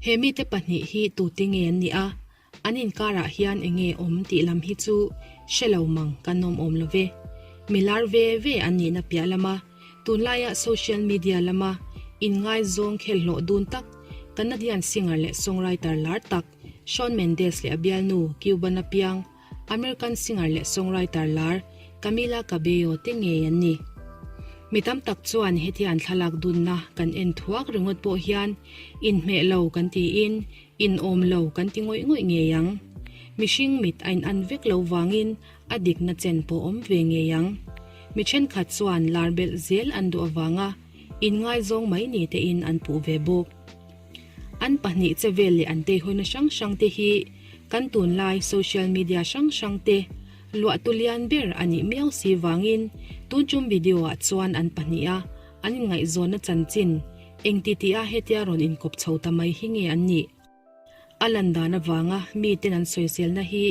He mite pahnih hi tute nge an nih a, an inkarah hian enge awm tih lam hi chu hre lo mang kan awm awm lo ve. Mi lar ve ve an nihna piah lama tunlaia social media lama inngaizawng khelhlawh dun tak Canadian singer leh songwriter lar tak Shawn Mendes leh a bialnu Cuban a piang American singer leh songwriter lar Camila Cabello te ngei an ni. Mi tam tak chuan heti an thlalak dunna kan en thuak ringawt pawh hian inhmeh lo kan tiin inawm lo kan ti ngawih ngawih ngei ang. Mihring mit a in an vek lo vangin a dikna chen pawh awm ve ngei ang. Mi thenkhat chuan lar belh zel an duh avanga inngaizawng mai ni tein an puh ve bawk. An pahnih che vel leh an teihawina hrang hrang te hi kan tunlai social media hrang hrang te luahtu lian ber a nih miau si vangin tun tum video ah chuan an pahniha an inngaihzawnna chanchin engti tih a hetia rawn inkawp chho ta mai hi nge an nih? A lan dan avanga miten an sawiselna hi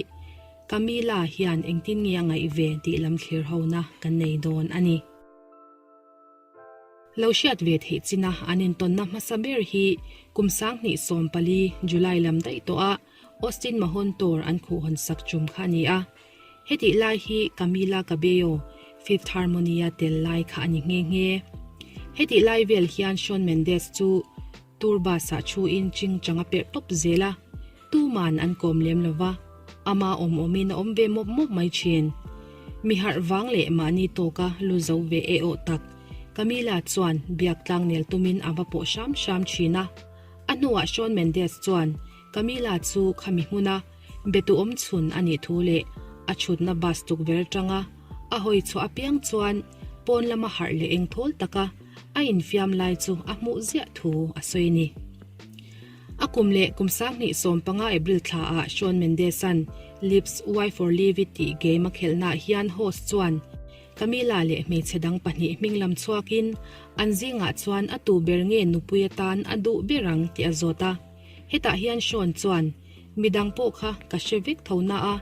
Camila hian engtin nge a ngaih ve tih lam thlir hona kan nei dawn a ni. Lo hriat ve theih china an intawnna hmasa ber hi kum 2014 July lam daih tawha Austin Mahone Tour an khuhhawn sak tum kha a ni a. Hetih lai hi Camila Cabello Fifth Harmony-a tel lai kha a ni nghe nghe. Hetih lai vel hian Shawn Mendes chu Tour bus-ah thuin chingchang a perh tawp zel a, tuman an kawm lem lo va, ama awm awmin a awm ve mawp mawp mai thin. Mi harh vang leh mahni tawka lu zo ve e awh tak Camila chuan biak tlang nel tumin a va pawh hram hram thin a. A hnuah Shawn Mendes chuan Camila chu khami hmuna betu awm chhun a nih thu leh a chhutna bus tukverh atanga a hawi chhuah apiang chuan pawn lama harh leh engthawl taka a infiam lai chu a hmuh ziah thu a sawi a ni. A kum leh kum 2015 April thla ah Shawn Mendes-a'n Lips Why For Live It tih game a khelhnaah hian host chuan Camila leh hmeichhe dang pahnih hming lam chhuakin an zingah chuan a tu ber nge nupui atan a duh ber ang tih a zawt a. Hetah hian Shawn chuan midang pawh kha ka hre vek tho na a,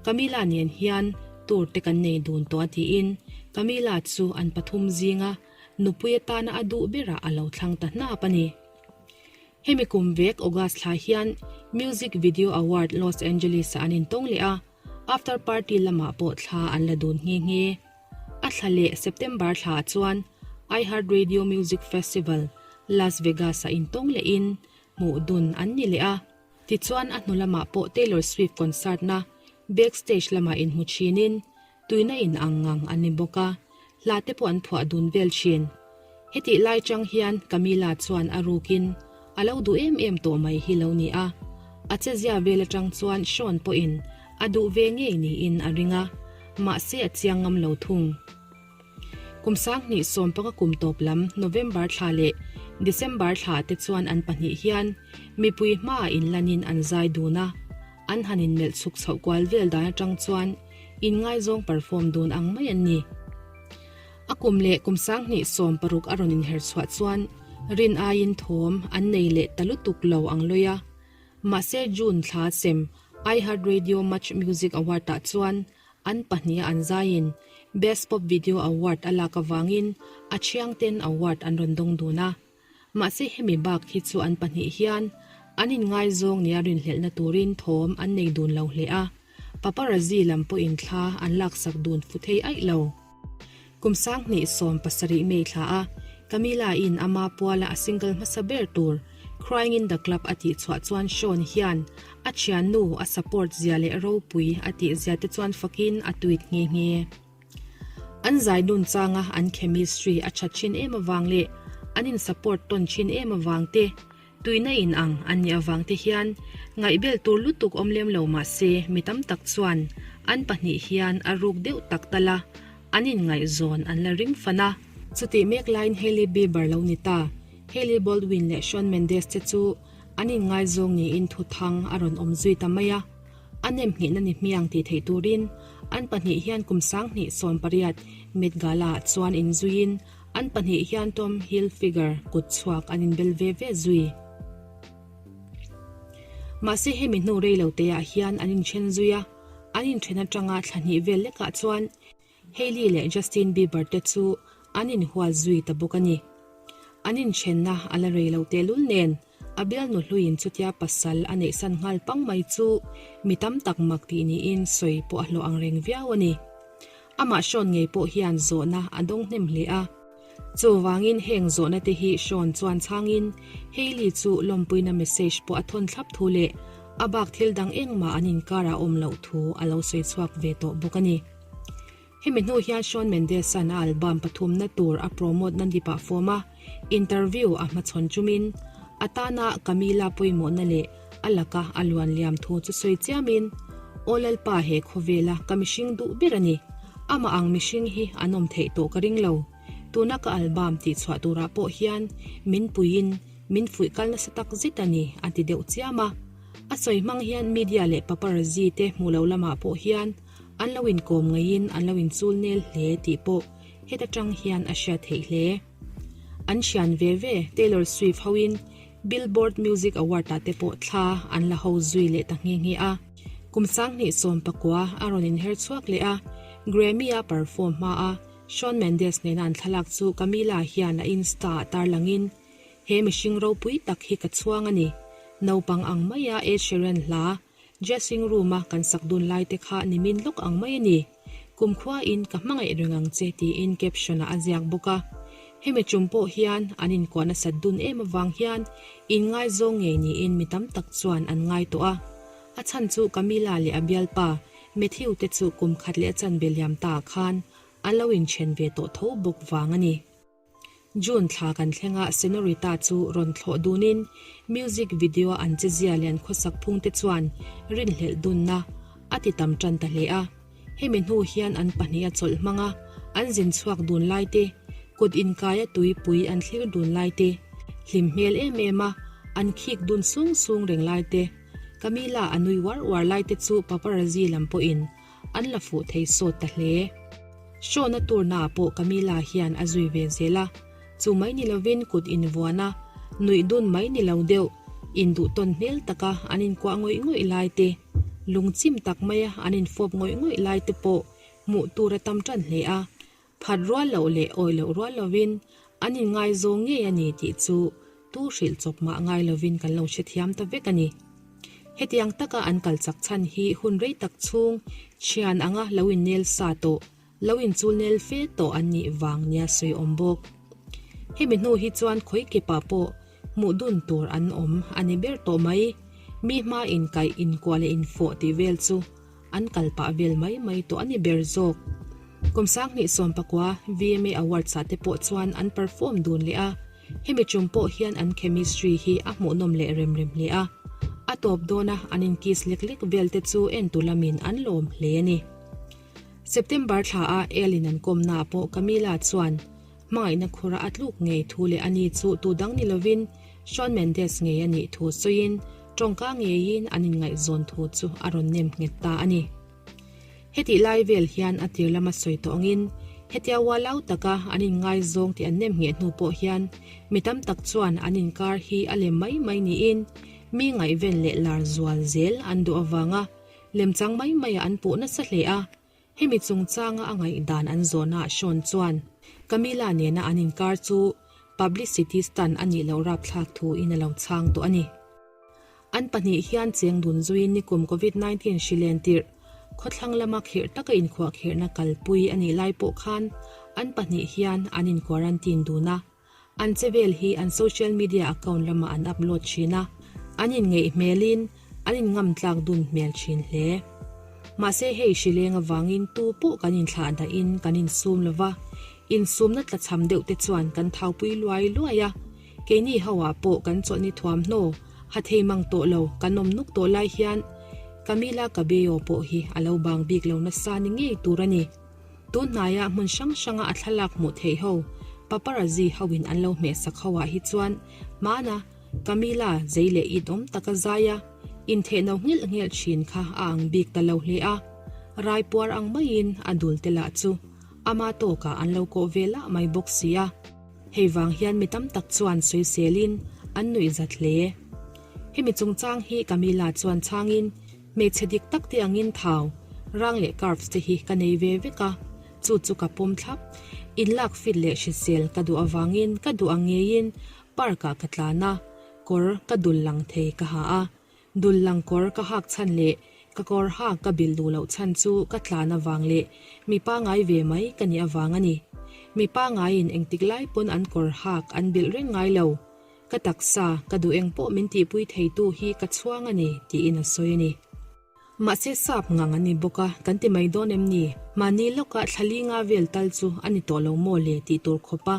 Camila nen hian tour te kan nei dun tawh a tiin Camila chu an pathum zinga nupui atana a duh berah a lo thlang ta hnap a ni. Hemi kum vek August thla hian Music Video Award Los Angeles-ah an intawng leh a, after party lamah pawh thla an la dun nghe nghe. A thla leh September thlaah chuan iHeartRadio Music Festival, Las Vegas-ah intawng lehin hmuh dun an ni leh a. Tichuan a hnu lamah pawh Taylor Swift concert-na backstage lamah inhmu thinin tuina in ang ngang an ni bawk a, hla te pawh an phuah dun vel thin. Hetih lai chang hian Camila chuan a rukin a lo duh em em tawh mai hi lo ni a, a chezia vel atang chuan Shawn pawhin a duh ve ngei niin a ring a, mahse a chiang ngam lo thung. Kum 2015 kum tawp lam November thla leh December thla te chuan an pahnih hian mipui hmaah inlanin an zai dun a, an han inmelh chhuk chhoh kual vel dan atang chuan inngaizawng perform dun ang mai an ni. A kum leh kum 2016 a rawn inher chhuah chuan rin aiin thawm an nei leh ta lutuk lo ang lawi a, mahse June thla sem iHeartRadio Much Music Award-ah chuan An pahniha an zaiin Best Pop Video Award a lak avangin a thiangten award an rawn dawng dun a. Mahse hemi bak hi chu an pahnih hian an inngaizawng nia rinhlelhna turin thawm an nei dun lo hle a, paparazzi lam pawhin thla an laksak dun fu thei aih lo. Kum 2017 May thla a Camila-in ama puala a single hmasa ber tur Crying in the Club a tih chhuah chuan Shawn hian a thiannu a support zia leh ropui a tih zia te chuan fakin a tweet nghe nghe. An zai nun changa an chemistry a tha thin em avang leh an in support tawn thin em avang te Tuina in ang an nih avang te hian ngaihbel tur lutuk awm lem lo mah se mi tam tak chuan an pahnih hian a ruk deuh tak tal a, an inngaihzawn an la ring fan a. Chutih mek laiin Hailey Bieber lo ni ta, Hailey Baldwin leh Shawn Mendes te chu an inngaizawng niin thuthang a rawn awm zui ta mai a, a nem nghehna ni hmiang tih theih turin an pahnih hian kum 2018 Met Gala ah chuan inzuiin An pahnih hian Tom Hilfiger kut chhuak an inbel ve ve zui. Mahse hemi hnu rei lo te ah hian an inthen zui a, an inthen atanga thla hnih vel lekah chuan Hailey leh Justin Bieber te chu an inhual zui ta bawk a ni. An inthenna a la rei lo tehlul nen. A bialnu hluiin chutia pasal a neihsan nghal pang mai chu mi tam tak mak tih niin sawi pawh a hlawh ang reng viau a ni. Amah Sean ngei pawh hian zawhna a dawng hnem hle a. Chuvangin heng zawhna te hi Sean chuan chhangin Hailey chu lawmpuina message pawh a thawn thlap thu leh a bak thil dang engmah an inkarah awm loh thu a lo sawi chhuak ve tawh bawk a ni. Hemi hnu hian Shawn Mendes-a'n a album pathumna tur a promote na dipah fawm a, interview a hmachhawn chumin a tana Camila pawimawhna leh a laka a luan liam thu chu sawi chiamin, Aw Lalpa he khawvela ka mihring duh ber a ni. Amah ang mihring hi an awm theih tawh ka ring lo. Tuna ka album tihchhuah turah pawh hian min puiin min fuih kal nasa tak zet a ni, a ti deuh chiam a. A sawi hmang hian media leh paparazzi te hmuh lo lamah pawh hian An lo inkawm ngeiin an lo inchul nel hle tih pawh heta tang hian a hriat theih hle. An thian ve ve Taylor Swift hoin Billboard Music Award ah te pawh thla an la ho zui leh ta nghe nghe a. Kum 2019 a rawn inher chhuak leh a, Grammy a perform hma a Shawn Mendes nena an thlalak chu Camila hian a Insta ah tarlangin He mihring ropui tak hi ka chhuang a ni. Naupang ang maia Ed Sheeran hla Dressing room a kan sak dun lai te kha nimin lawk ang mai a ni. Kumkhua in ka hmangaih reng ang che tiin caption ah a ziak bawk a. Hemi tum pawh hian an inkuah nasat dun em avang hian inngaizawng ngei niin mi tam tak chuan an ngai tawh a. A chhan chu Camila leh a bialpa Matthew te chu kum khat leh a chanve liam ta ah khan an lo inthen ve tawh tho bawk vang a ni. June thla kan thleng a Senorita chu rawn thlawh dunin music video a an chezia leh an khawsak phung te chuan rinhlelh dunna a ti tam tan ta hle a. Hemi hnu hian an pahniha chawlh hmang a an zin chhuak dun lai te, kut inkaia tuipui an thlir dun lai te, hlim hmel em em a an khik dun sung sung reng lai te, Camila a nui uar uar lai te chu paparazzi lam pawhin An la fuh thei sawt ta hle. Hrawna turnaah pawh Camila hian a zui ve zel a, chu mai ni lovin kut invuan a, nuih dun mai ni lo deuh, induh tawn hmel taka an inkuah ngawih ngawih lai te, lungchim tak maia an infawp ngawih ngawih lai te pawh hmuh tur a tam tan hle a. Phat rual loh leh awi loh rual lovin an inngaizawng ngei a ni tih chu tu hrilh chawp mah ngai lovin kan lo hrethiam ta vek a ni. Hetiang taka an kal chak chhan hi hun rei tak chhung thian anga lo innel sa tawh, lo inchul nel fe tawh an nih vang nia sawi awm bawk. Hemi hnu hi chuan khawi kipah pawh hmuh dun tur an awm a ni ber tawh mai. Mi hma inkaih, inkuah leh infawh tih vel chu An kal pah vel mai mai tawh a ni ber zawk. Kum 2019 VMA Awards ah te pawh chuan an perform dun leh a, hemi tum pawh hian an chemistry hi a hmuhnawm leh rem rem hle a. A tawp dawna an in kiss lek lek vel te chu entu lamin an lawm hle a ni. September thla a Elle in an kawmna ah pawh Camila chuan Hmangaihna khura a tluk ngei thu leh ani chu tu dang ni lovin Shawn Mendes ngei a nih thu sawiin tawngka ngeiin an inngaihzawn thu chu a rawn nem nghet ta a ni. Hetih lai vel hian a tir lama sawi tawh angin hetia ualau taka an inngaizawng tih an nem ngheh hnu pawh hian mi tam tak chuan an inkar hi a lem mai mai niin mi ngaihven leh lar zual zel an duh avanga lemchang mai maiah an puh nasa hle a. Hemi chungchanga a ngaihdan an zawhnaah Shawn chuan Camila nena an inkar chu publicity stunt a nih loh rapthlak thuin a lo chhang tawh a ni. An pahnih hian cheng dun zuiin nikum Covid 19 hri len tirh khawthlang lama khirh taka inkhuahkhirhna kalpui a nih lai pawh khan an pahnih hian an in quarantine dun a. An che vel hi an social media account lamah an upload thin a, an inngeih hmelin an inngamtlak dun hmel thin hle. Mahse hei hrileng avangin tu pawh kan inthlah dahin kan insum lo va, insumna tlachham deuh te chuan kan thaupui luai luai a, keini ho ah pawh kan chawlhni thuamhnaw ha thei mang tawh lo kan awm nuk tawh lai hian Camila Cabello pawh hi a lo bang bik lo nasa ni ngei tur a ni. Tun hnaia hmun hrang hranga a thlalak hmuh theih ho, paparazzi hoin an lo hmehsak ho ah hi chuan hmana Camila zei leh it awm taka zai a, inthehno nghilh nghilh thin kha a ang bik ta lo hle a. Raipuar ang maiin a dul te lah chu ama tawkah an lo kawh ve lah mai bawk si a. Hei vang hian mi tam tak chuan sawiselin an nuihzat hle. Hemi chungchang hi Camila chuan chhangin Hmeichhe dik tak te angin thau, rang leh curves te hi ka nei ve vek a, chu chu ka pawm thlap. Inlak fit leh hrisel ka duh avangin ka duh ang ngeiin park ah ka tlan a. Kawr ka dul lang thei ka ha a, dul lang kawr ka hak chhan leh ka kawr hak ka bilh duh loh chhan chu ka tlan avang leh mi pangai ve mai ka nih avang a ni. Mi pangaiin engtik lai pawn an kawr hak an bilh reng ngai lo. Ka taksa, ka duh eng pawh min tihpui theitu hi ka chhuang a ni, tiin a sawi a ni. Mahse sap ngang an ni bawk a, kan ti mai dawn em ni? Mahni lawkah thla li nga vel tal chu a ni tawh lo maw le tih tur khawp a,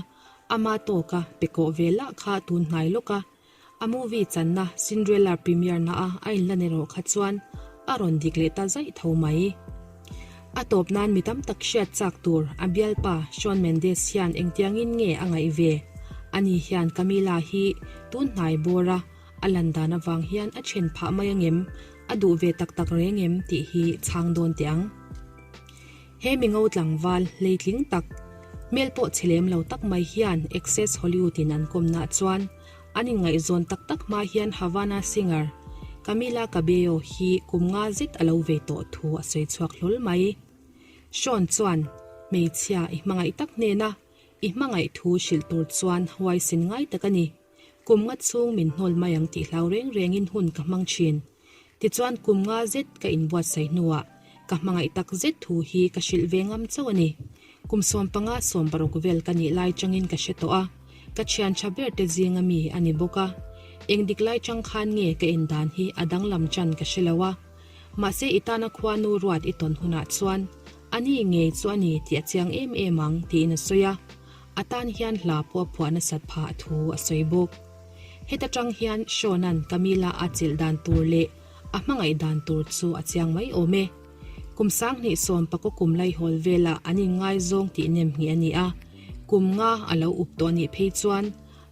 ama tawka pe kawh ve lah kha tun hnai lawk a. A movie channa Cinderella premiere na a a inlan erawh kha chuan a rawn dik leh ta zaih tho mai. A tawp nan mi tam tak hriat chak tur a bialpa Shawn Mendes hian engtiangin nge a ngaih ve? Ani hian Camila hi tun hnai bawr a, A lan dan avang hian a then phah mai angem, a duh ve tak tak reng em tih hi chhang dawn teh ang. He mi ngo tlangval hleitling tak, hmel pawh chhe lem lo tak mai hian Access Hollywood in an kawmnaah chuan an inngaihzawn tak tak hma hian Havana singer Camila Cabello hi kum nga zet a lo vei tawh thu a sawi chhuak hlawl mai. Sean chuan, Hmeichhia i hmangaih tak hnena i hmangaih thu hrilh tur chuan huaisin ngai tak a ni. Kum nga chhung min hnawl mai ang tih hlau reng rengin hun ka hmang thin. Tichuan kum nga zet ka inbuatsaih hnuah ka hmangaih tak zet thu hi ka hrilh ve ngam chauh a ni. Kum 15 16 vel ka nih lai changin ka hre tawh a, ka thian tha ber te zinga mi a ni bawk a. Eng dik lai chang khan nge ka indan hi a danglam chan ka hre lo a. Mahse i tana khuanu ruat i tawn hunah chuan a ni ngei chu a ni tih a chiang em em ang tiin a sawi a. A tan hian hla pawh a phuah nasat phah thu a sawi bawk. Heta tang hian Sean-a'n Camila a chilh dan tur leh a hmangaih dan tur chu a chiang mai awm e. Kum 2010 pakaw kum laihawl velah an inngaizawng tih nem hnih a ni a, kum nga a lo up tawh nih phei chuan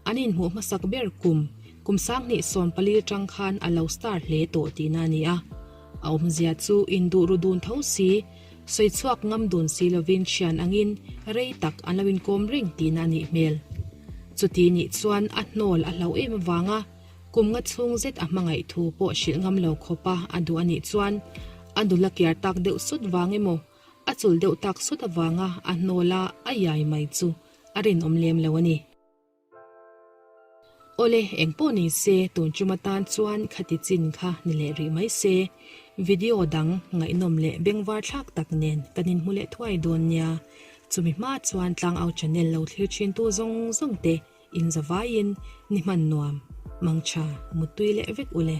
an inhmuh hmasak ber kum kum 2014 tang khan a lo star hle tawh tihna a ni a. A awmzia chu induh ru dun tho si, sawi chhuak ngam dun si lovin thian angin rei tak an lo inkawm reng tihna a nih hmel. Chuti nih chuan a hnawl a hlauh em avanga kum nga chhung zet a hmangaih thu pawh hrilh ngam lo khawpa a duh a nih chuan a nula kiar tak deuh sut vang emaw a chul deuh tak sut avanga a hnawla a iai mai chu a rinawm lem lo a ni. Awle, engpawh ni se, tun tum atan chuan khati chin kha ni leh rih mai se. Video dang ngaihnawm leh bengvar thlak tak nen kan inhmu leh thuai dawn nia. Chumi hma chuan Tlangau channel lo thlir thin tu zawng zawng te inzavaiin ni hman nuam, mangtha, muttui leh vek ule.